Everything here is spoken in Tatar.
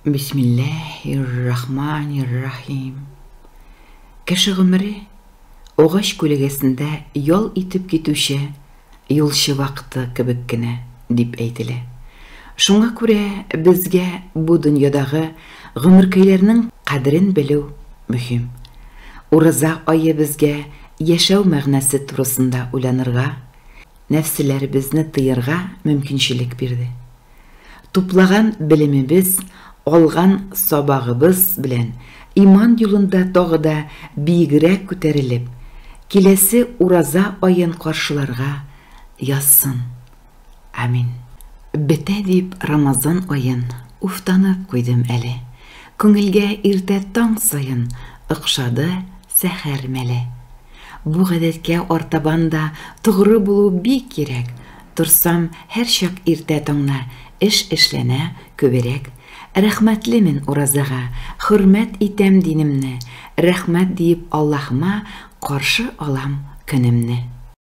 Бисмилләһир-рахманир-рахим. Кеше гомере агач күләгәсендә ял итеп китүче юлчы вакыты кебек кенә, дип әйтелә. Шуңа күрә безгә бу дөньядагы гомеркәйләрнең кадерен белү мөһим. Ураза ае безгә яшәү мәгънәсе турысында уйланырга, нәфселәребезне тыярга мөмкинчелек бирде. Туплаган белемебез, алган сабагыбыз белән иман юлында тагы да биегрәк күтәрелеп, киләсе ураза аен каршыларга язсын. Амин. Бетә дип Рамазан аен уфтанып куйдым әле. Күңелгә иртә таң саен охшады сәхәр мәле. Бу гадәткә артабан да тугры булу бик кирәк. Торсам, һәрчак иртә таңна эш эшләнә күберәк. Рәхмәтлемен уразага, хөрмәт итәм динемне, рәхмәт диеп Аллаһыма каршы алам көнемне.